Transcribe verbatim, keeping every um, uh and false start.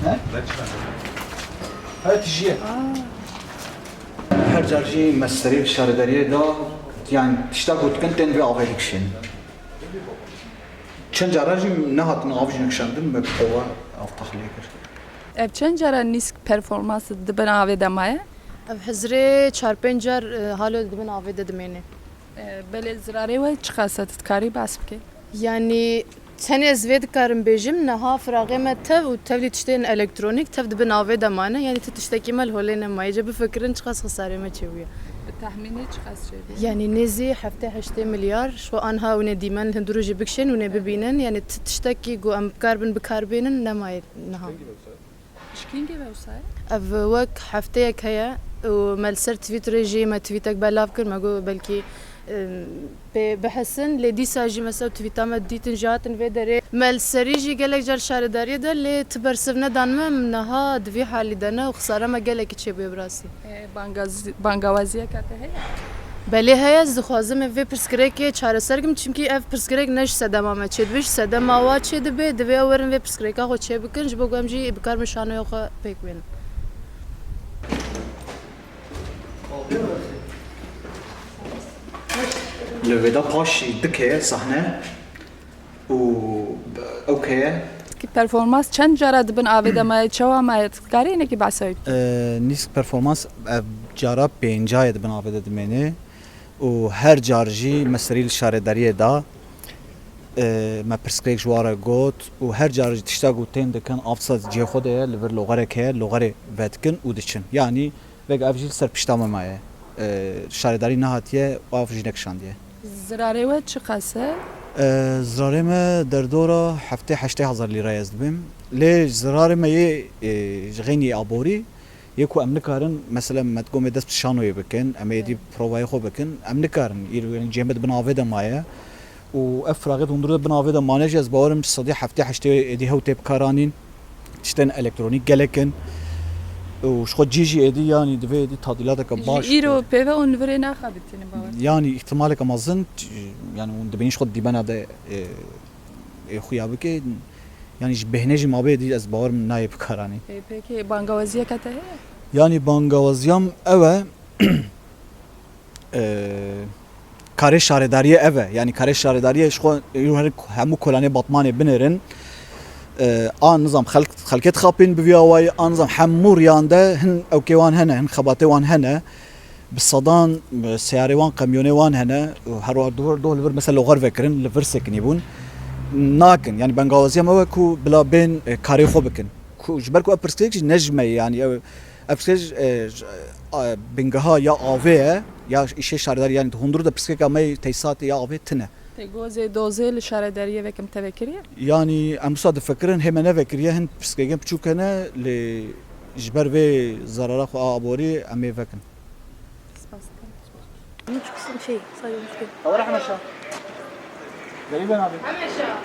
He? Her tişiye. Her car jî me serî şaredariyê da, yani tişta ku dikin tên vê avê dikişên. Çend cara jî nehatin av jî nikişandin, me bi qova av taxliye kir. Ev çend cara nîsk performans di bin avê de maye? Ev hizrê çar pênc car, e, halo di bin avê de dimêne. E, belê zirarê we çiqas e, tu dikarî behs bikî? Yanî tenê ez vê dikarim bêjim, niha firaqê me tev û tevlî tiştên elektronîk tev di bin avê de mane, yanî tu tiştekî me li holê nemaye. Ca bifikirin çiqas xisarê me çêbûye. Bi texmînî çiqas çêbûye? Yanî nêzî heftê heştê milyar, ji xwe anha hûn ê dîmen, li hundirû jî bikişên, hûn ê bibînin. Yanî ti tiştekî ku em bikaribin, bikarbînin, nemaye niha. Ji kîngê ve wisa ye? Ev wek hefteyek heye û me li ser Twitterê jî me tweetek belav kir, me got belkî, e, pê bihesin, lê dîsa jî mesela tweeta me dîtin jî hatin vê derê. Me li serî jî gelek car şaredariyê de, lê ti bersiv nedan me, em niha di vî halî de ne û xisara me gelekî çêbûye bi rastî. E, bangaz-, bangawaziyeke te heye? Belê heye, ez dixwazim vê pirsgirêkê çareser kim, çimkî ev pirsgirêk ne ji sedema me çêdibe, ji sedema wa çêdibe, divê ew werin vê pirsgirêka xwe çêbikin, ji bo ku em jî bikarin şanoya xwe pêk bênin. Li vêda paşî dike sahne û ew keye. Ki performans çend cara di bin avê de maye, çawa maye, dikarî hinekî behsa wî bikî? E, nîsk performans ev cara pênca ye di bin avê de dimêne û her car jî me serî li şaredariyê da, e, me pirsgirêk ji wan re got û her car jî tişta ku tên dikin, av sa cihê xwe de ye, li vir loxerek heye, loxerê vedikin û diçin. Yanî vêga ev jî li ser pişta me maye. E, şaredarî nehatiye, av jî nekişandiye. Zirarê we çiqas e? E, zirarê me derdora heftê heştê hezar lîrayê ez dibêm. Lê zirarê me yê, e, ji xeynî aborî yê ku em nikarin, mesela me digot em ê dest bi şanoyê bikin, em ê êdî provayê xwe bikin, em nikarin. Îro, yanî cihê me di bin avê de maye. Û ev firaqê di hundirê de bin avê de mane jî ez bawer im ji sedî heftê heştê êdî hew tê bikaranîn. Tiştên elektronîk gelek in. Û ji xwe cî jî êdî, yanî divê êdî tadîlateke baş. Ji îro pê ve hûn li virê naxebitînin bawer. Yanî îhtimaleke mezin, yanî hûn dibînin ji xwe di dîmena de, e, ê xuya bike. Yanî ji bêhne jî mabe êdî ez bawer im nayê bikaranîn. E, peki bangawaziyeke te heye? Yanî bangawaziyam ew e, e, karê şaredariyê ev e. Yanî karê şaredariyê ji xwe îro her hemû kolanê Batmanê binêrin. E, a nizam xelk, xelkê dixapîn bi vî awayî, a nizam hemû riyan de hin ewkê wan hene, hin xebatê wan hene. Bi sedan, e, seyarê wan, qemyonê wan hene. Her wiha doh, doh li vir mesela loxer vekirin, li vir sekinî bûn. Nakin. Yanî bengawaziya me we ku bila bên, e, karê xwe bikin. Ku, ji ber ku ev pirsgirêk jî ne ji me ye, yanî ew Ev pirsgirêk, e, j-, a, bingeha ya avê ye, ya îşê şaredarî, yanî di hundirû de pirsgirêka me yê tesîsatê ya avê tune. Te gozê dozê li şaredariyê vekim te vekiriye? Yanî em wisa difikirin, hê me nevekiriye, hin pirsgirêkên piçûk hene, lê ji ber vê zerara xwe a aborî em ê vekin. Spas dikim. Şey, saygı duyuyorum. Tawara hemeşa. Gariben abi. Hemeşa.